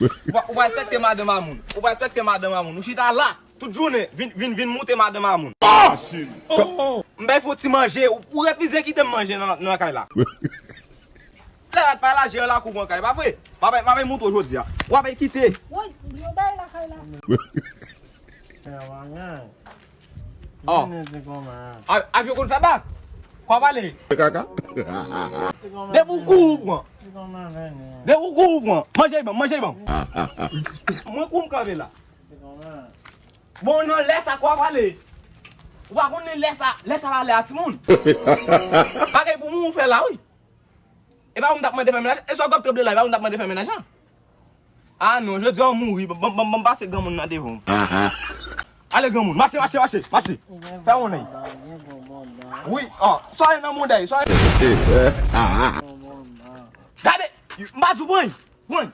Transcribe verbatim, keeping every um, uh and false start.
Ou pa, ou pa respekte madanm a moun. Ou pa respekte madanm a moun. Ou chita la, tout jounen, vin, vin, vin moute madanm a moun. M bay fè w ti manje, ou, ou refize kite m manje nan, nan kay la. Lè rad pa laje an lakou pran kay, pa vre? M ap, m ap montre w jodi a. W ap kite. Woy, yo bay lakay la. Oh. A, ak yo konn fè bak. Kwa pale. Kaka. Depi w kouri ou pran. Depi w kouri ou pran. Manje ban, manje ban. Mwen kou m kanpe la. Bon, nan lè sa kwa pale. Ou pa konnen lè sa, lè sa pa lè a timoun. Bagay pou moun ou fè la, wi. E pa ou m t ap mande fè menaj. E sa w t ap trip de la, e pa ou m t ap mande fè menaj la. Ah non, jodi a w mouri, ban, ban, ban m pase granmoun nan devan w. Ale granmoun, mache, mache, mache, mache. Fè yon nèg. Wi, ah, sa e nan mouda, sa e. Gade, m pa di w pran, pran.